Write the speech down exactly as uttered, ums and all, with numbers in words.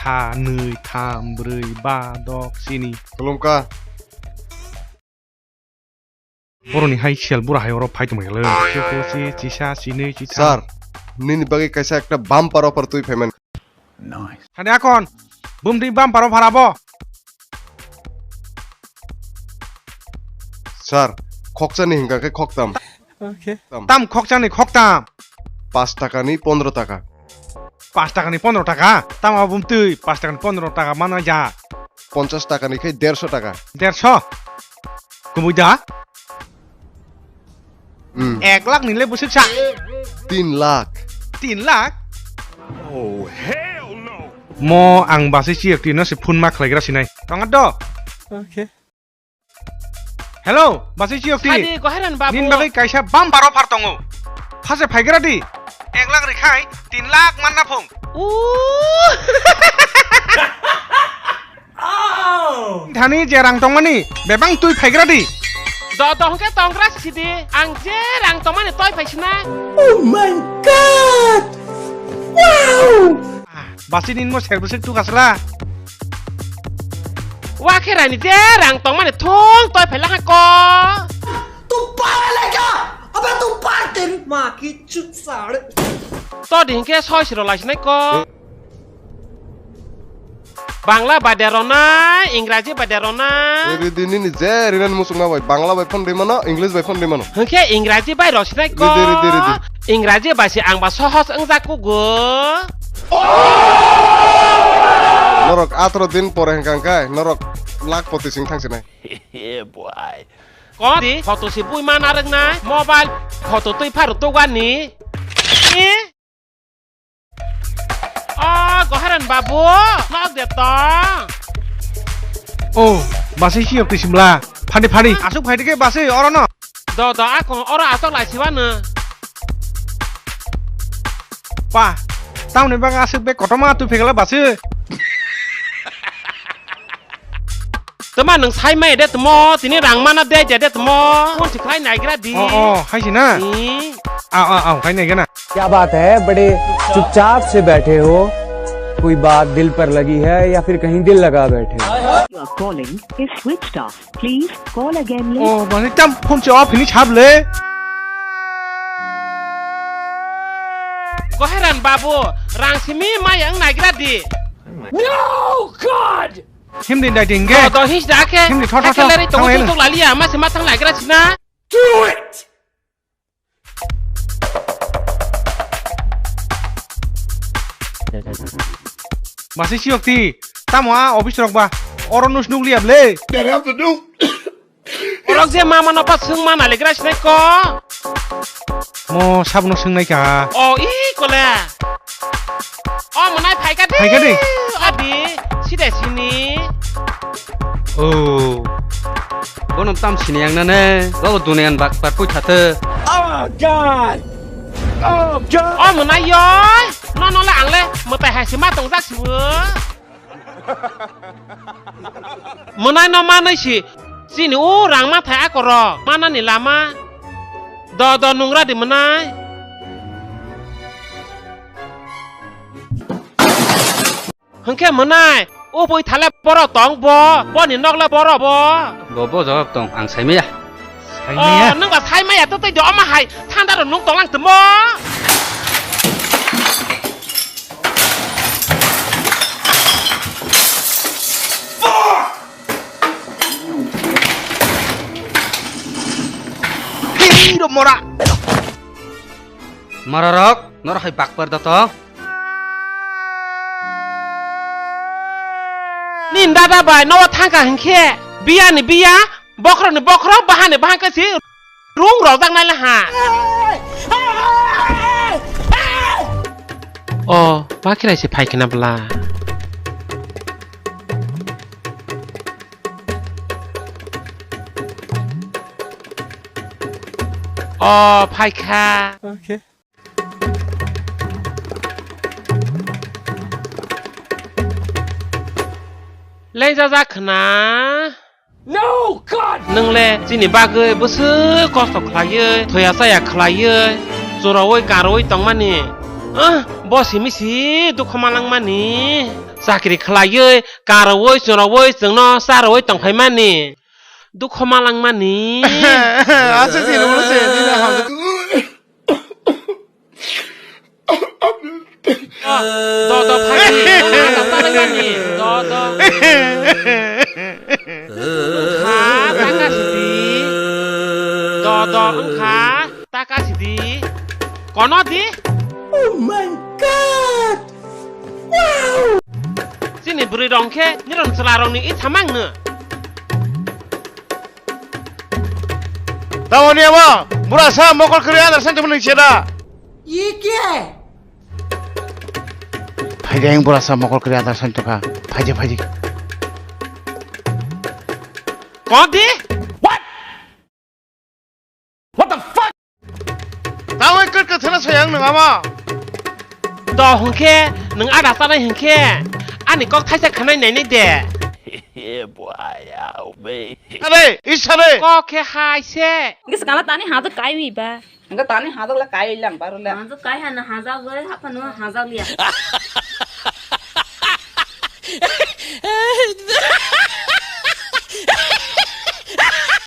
Sa, nwi, tham, brwi, ba, dok, sini. Khulumkha. Boroni hai sel bura hai oro phai tongmai le. Chuklo si, chisa, sinwi, chitham. Sir, nini bagwi kaisa ekta bumper offer twi phaimani. Nice. Thani akon, bumdi bumper offer abo. Sir, khokchani hingka khe khoktam. Okay. Tam. Tam khokchani khoktam. Pas takani pondro taka. Pas takani pondro taka? Tam abo bumtwi pas takani pondro taka mana ja. Ponchas takani khai derso taka. Derso? Kumui da? Hmm. Ek lakh ni le bwswk sa? Tin lakh. Tin lakh? Oh, hell no! Mo ang basi chiyok twi no se phone ma khlaigra sinai. Tonga do? Okay. Hello, basi chiyok twi. Sadi, Goheran babu. Nin bagwi kaisa bumper offer tongo. Phase phaigra di. Ek lakh rikhai, tin lakh manna phung. Ooh. Oh. Thani je rang tongmani, bebang twi phaigra di. Do, do, hwnkhe tongra sidi. Ang je rang tongmani toi phaisina. Oh my God! Wow! Basi nin mo ser bwswk tu kasla. Wa khe raini je rang tongmani thung toi phaila ha ko. Tu pagale kya? Abe tu patin ma ki chut sar. To din khe soi siro laisinai ko. Bangla bai de rona, Ingraji bai de rona. Ridi nini je rinan musukma bai, Bangla bai phone rimano, English bai phone rimano. Hwnkhe Ingraji bai rosinai ko. Ridi, ridi, ridi. Ingraji bai se ang ba sohos wngjak kugo. Norok atro din pore hwnkha hwnkhe norok lakh poti sing thangsinai. Yeah, boy. Kon di photo si bui mana rwngnai, mobile photo twi pharo tugani. Eh? O Goharan babu, nok de to. O, basi siyok twi simla. Phani, phani. Asuk phai dike basi oro no. Do, do, ako oro asok lai siwa no. Pa, tamni bang asuk be kotoma tu phegala basi. Tama nwng sai mai de tamo, tini rang mana de je de tamo. Phone si khlai naigra di. O, o, hai si na? Ni. Au, au, au, hai naigra na. क्या बात है, बड़े चुपचाप से बैठे हो, कोई बात दिल पर लगी है या फिर कहीं दिल लगा बैठे हो? You are calling is switched off. Please call again later. O, mane tam phone si off hini sab le. Goharan babu, rang simi mai ang naigra di. No, God! Himdi dai ding ge. Do, do, his da khe. Himdi, thor, thor, thor. Ekelari tongo, thang tuk tuk laliya, ma se ma thang lai gra sina. Do it! Masi siyok ti, tamo a office rok ba, oro nus nuk liya ble. That have to do. Orok je mama no pa swng ma naligra sinai ko. Mo sabno swngnai ka. O i kole. O mwnai phaika di. Phaika di. Adi side sini. O. Bono tam sini yang nane. Bo dunean bak par pui thate. Oh God. Oh God. O mwnai yoi. No no le ang le mwtai hai si ma tongjak sibo. Mwnai no manwi si chini o rang mathai akoro manani lama. Do do nungra di mwnai. Hwnkhe mwnai o bui thale borok tong bo, boni nok le borok bo. Bo bo jawab tong ang saimaya. Saimaya? O, nwng ba saimaya to tei de omo hai thanda ro nwng tonglang tmo. Hei, ro mora. Mora rok, nor hai bakpar da to. Nin dada bai, nobo thangka hinkhe. Biya ni biya, bokhorok ni bokhorok, bahan ni bahan khe si rung rojak nai le ha. O, ba khirai se phai khna bla. O, phai kha. Okay. Lengjajak khna. No, God! Nwng le chini bagwi bwswk kosto khlaiwi, thoya chaya khlaiwi, chwraui karwi tongmani. Ah! Bo simi si dukho malangmani. Chakri khlaiwi, karwi, chwrawi, chwngno charwi tongphaimani. Dukho malangmani. Asa si rulo se, ni na ham. Do, do, do, phai di. Ada ta laimani. Do, do. Wngkha, taka sidi. Do, do, wngkha, taka sidi. Kono di? Oh my God! Wow! Chini bwrwi rong khe, nirok chwla rokni i thamang no. Tamoni abo, bura sa mokol kwrwi adar sani tongmani cheda. Ye kya hai? Phaidi ang bura sa mokol kwrwi adar sani tongkha. Phaidi, phaidi. Kodi? What? What the fuck? Tawai kar ka thana sayang nang ama. Do hwnkhe, nwng ada chanai hwnkhe, ani kok thaisa khanai nainai de. Yeah, boy, oh, man. Are, isare. Kok khe hai se. Hwnkhe swkangno tani hajak kaiwi ba. Hwnkhe tani hajak le kaiwi lang baro le. Hajak kai hana hajak gore haphano hajak liya.